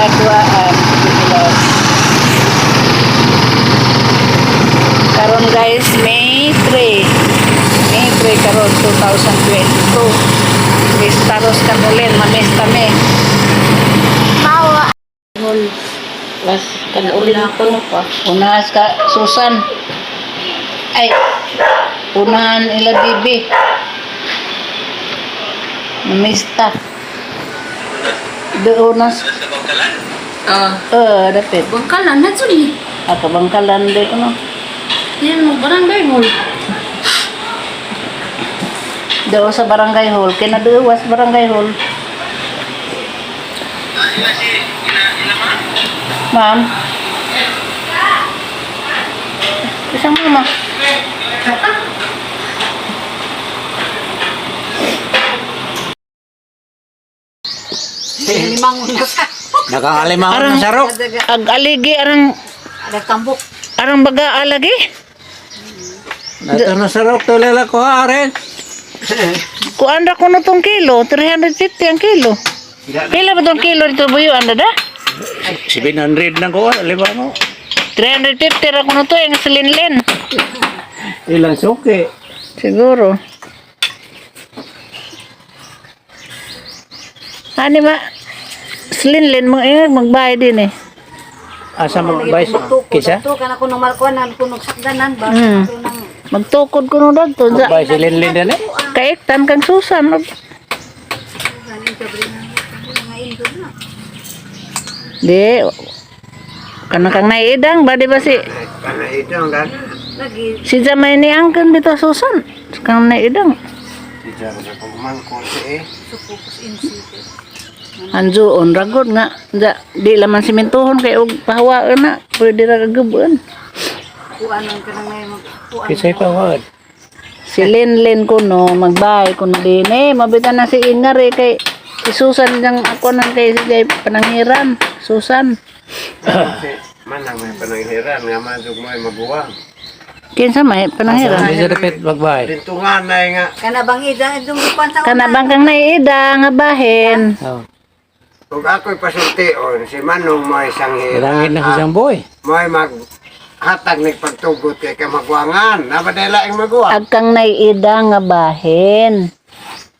Kaduaan sila. Karon guys, May 3. May 3 karon 2022. Mistaros kanulen, mamista me. Bawa. Las kanulin ko no pa. Unahas ka Susan. Ay, unahan ila bibi. Mamista. Doon na. Ah. Eh, dapit. Bangkalan na jud. Ah, kabangkalan di ko no. Yan mo barangay hall. Doon sa barangay hall. Kinaduwas barangay hall. Ma'am. Isang mama. Limang na sa. Nakakalimang Arang na sarok. Ag aligi arang Nagtambok. arang baga alagi. Nato na sarok to lala ko aren. Kuan ra kuno tong kilo, 350 ang kilo. Pila ba tong kilo dito buyo anda da? 700 lang ko lima mo. 350 ra kuno to ang silinlin. Ilang suki. Siguro. Ani ma silinlin mga ingag magbayad din eh. Asa magbay kisa? To kana kuno markuanan kuno sakdanan ba. Nang Magtukod kuno dadto ja. Magbay si Linlin din eh. Kaiktan kang Susan. Di kana kang naiidang ba di ba si Panaidong kan. lagi si Jamay ni angkan bitaw Susan kang naiidang. Tidak sa pagmangkol eh. supukos insi. Anjuon ragod nga ja, di laman simintuhon kay og pahawaan na pwede ra gagabuan. Kuan ang kanang may mag kuan. Kisay pa wad. Si Linlin kuno magbay kuno din eh mabitan na si Ingar eh kay si Susan diyang ako nang kay si Jay panangiran Susan. Kasi manang may pananghiran nga madug mo ay maguwang. Kinsa may panangiran? Hindi sa dapat magbay. Tintungan na nga. Kana bang ida idong kuan sa Kana bang kang naiida nga bahin? Oh. Kung ako'y pasultion, si Manong mo ay sanghiran. Ilangin na si Samboy. Mo ay maghatag ng pagtugot kay kamagwangan. Nabadala ang maguwang. Ag kang naiida nga bahin.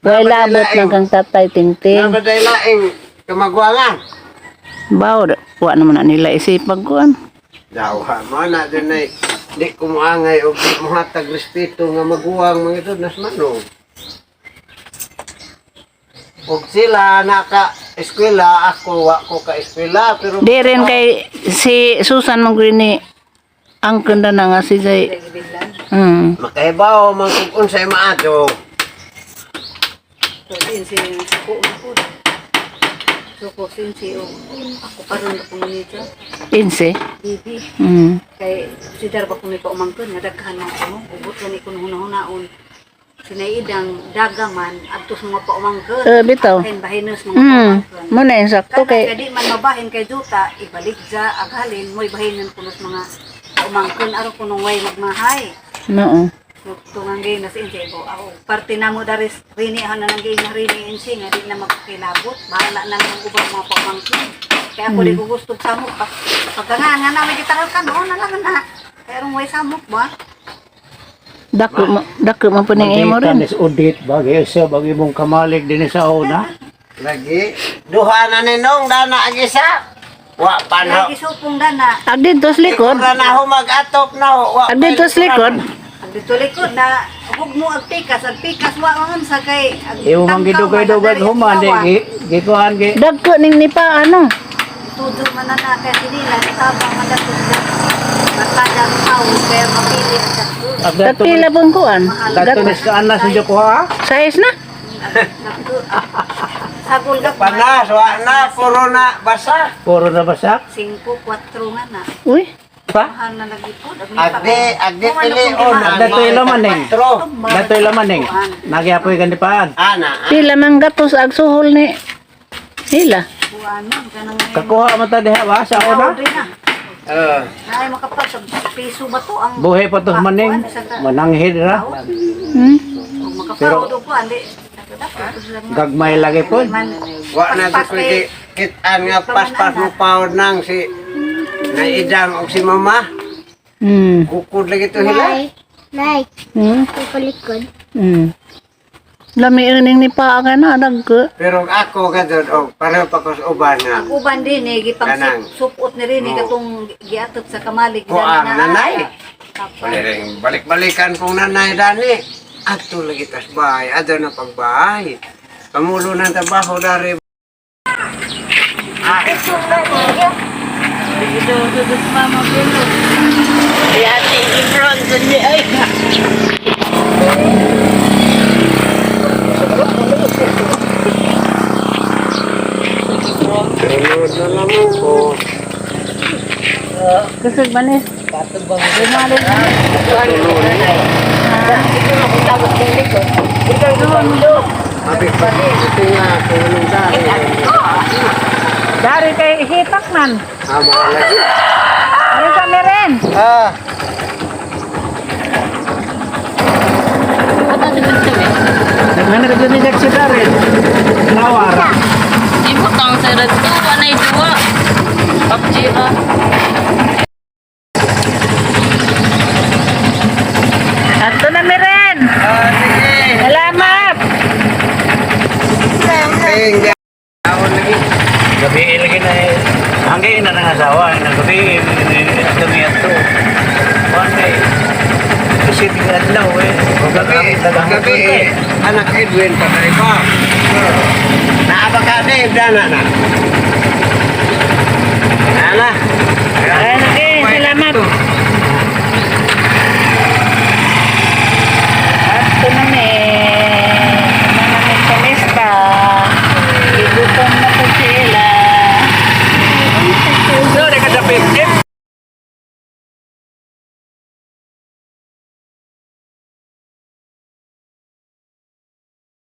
Way labot ng kang tatay tingting. Nabadala ang kamagwangan. Baw, wa naman na nila isipag kuan. Daw ha, mo na dun ay di kumuangay o di muhatag respeto nga maguwang mga ito nas Manong. Og sila naka eskwela, ako wa ko ka eskwela pero Di rin kay si Susan mong ni ang kanda na nga si Jay. Makahibaw man kung unsay maadto. Insi ko ko. Suko insi o ako karon ko nito. Inse. Bibi kay si darba ko ni paumangkon nga daghan man kuno ubot gani kuno hunahunaon. Sinaidang dagaman adto sa mga paumangkon. Eh, bitaw. Bahin bahinos mga paumangkon. Mo na yung sakto Kana kay kay di man mabahin kay juta, ibalik ja aghalin mo'y bahinon kuno sa mga paumangkon aron kuno way magmahay. noo. Tungang gay na si Insi ko. Ako, parte na mo daris rini ako na nang gay nga rini Insi nga di na magkilabot. Bahala na ang ubang mga paumangkon. Kaya ako di ko gusto samok pa. Pagka nga nga namin kita ka noon na lang na. Kaya rong way samok ba? Dako man po ning imo rin. Is udit bagay sa bagay mong kamalig din sa una. Lagi duha na ninong dana ang isa. Wa pa na. Lagi supong dana. Ag dito sa likod. Ikaw na ho mag-atop na ho. Wa Ag dito sa likod. Ang dito likod na hug mo ag pikas wa man sa kay ag Iyo mang tangkaw man, gidugay-dugay dali human di ang gikuan gi. Dagko ning nipa ano. Tudo man na na kay sinila tabang man dato sa Barkada ang tao kaya mapili ang dato. Kapila pong kuan. Dato ni sa anas sa ko ha. Size na. Sagol ka Panas, wa na, puro na basa. Puro na basak. 5 4 nga na. Uy. Pa? Mahal na lagi po. Agdi, agdi pilion. Datoy lamaning. Patro. Datoy lamaning. Nagyapoy ganipaan. Ana. Pila man gatos ag suhol ni nila. Kakuha man ta diha ba sa una? Eh, Ay makapag sa piso ba to ang Buhay pa to maning. Mananghid ra. Pero Gagmay lagi po. Wa na Paspas di pwede. Kitaan nga paspas mo pawod nang si naidang og si mama. Kukod lagi to hila. Nay, nay, kukulikod. Lami ining ni paa ka na nagko. Pero ako kadto og pareho pa ko sa uban nga. Ang uban din eh, gipang Kanang. supot ni rin eh, Oo. katong giatot sa kamalig. Kuang nanay. Tapos, Wala rin balik-balikan kong nanay dani. Ato lagi tas bahay, ato na pagbahay. Pamulo ng trabaho dari. Sunod na naman ko. Kusog manis. Bumalik na. Abi pa, ito nga kung anong dari. Dari kay hitak man. Ah, mga lagi. Ano sa meren? Ah, Nagmana ka dyan ni Jack si Daryl. Lawar. Ibutang sa radto, anay duwa. PUBG ha. Ato na meren. Ah, sige. Salamat. Hindi. Ako lagi. Gabi lagi na eh. Hanggang ina ng asawa. Ina gabi kami ato. Kuan kay. Kasi tingnan eh. Gabi, gabi, eh. Anak Edwin pa tayo pa. Naabaka na, dana na. Nana. Ay, sige, salamat. Ato na mi. Ano na mi sa lista. Igutom na po sila. So, nakadapit.